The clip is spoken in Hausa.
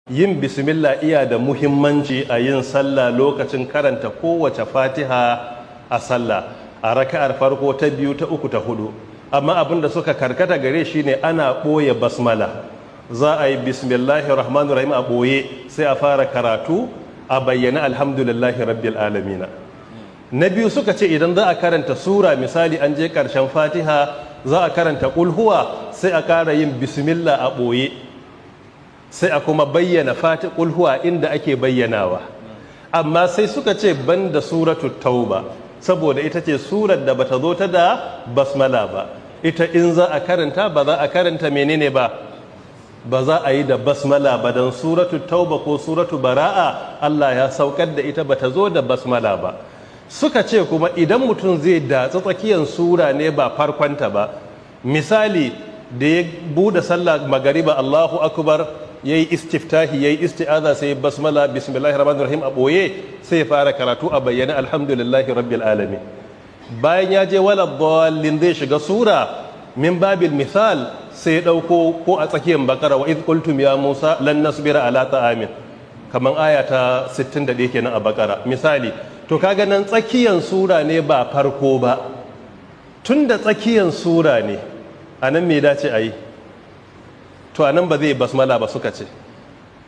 Yin bismillah iya da muhimmanci a yin sallah lokacin karanta kowace Fatiha a sallah, a raka'ar farko, ta biyu, ta uku, ta hudu. Amma abin da suka karkata gare shi ne ana ɓoye basmala. Za a yi "Bismillahir Rahmanir Rahim" a ɓoye, sai a fara karatu a bayyana, "Alhamdulillahi Rabbil Alamina". Na biyu, suka ce idan za a karanta sura, misali an je karshen Fatiha za a karanta Kulhuwa, sai a ƙara yin bismillah a ɓoye, sai a kuma bayyana fati Kulhuwa inda ake bayyanawa. Amma sai suka ce ban da Suratu Tauba, saboda ita ce surar da bata zo ta da basmala ba. Ita in za a karanta, ba za a karanta menene ba, ba za a yi da basmala ba, don Suratu Tauba ko Suratu Bara'a Allah ya saukar da ita bata zo da basmala ba. Suka ce kuma idan mutum zai datsa tsakiyar sura ne ba farkonta ba, misali da ya bude sallah magariba, "Allahu Akbar", yayi istiftahi, yayi isti'aza, sai basmala, "Bismillahir Rahmanir Rahim" a boye, sai fara karatu a bayyana, "Alhamdulillahi Rabbil Alamin". Bayan ya je "Wala dallin", zai shiga sura, min babil misal, sai ya dauko ko a tsakiyar Bakara, "Wa idh qultum ya Musa lan nasbira ala ta'amin", kaman aya ta 61 kenan a Bakara misali. To kaga nan tsakiyan sura ne ba farko ba. Tunda tsakiyan sura ne, anan me dace a yi? To anan ba zai basmala ba, suka ce.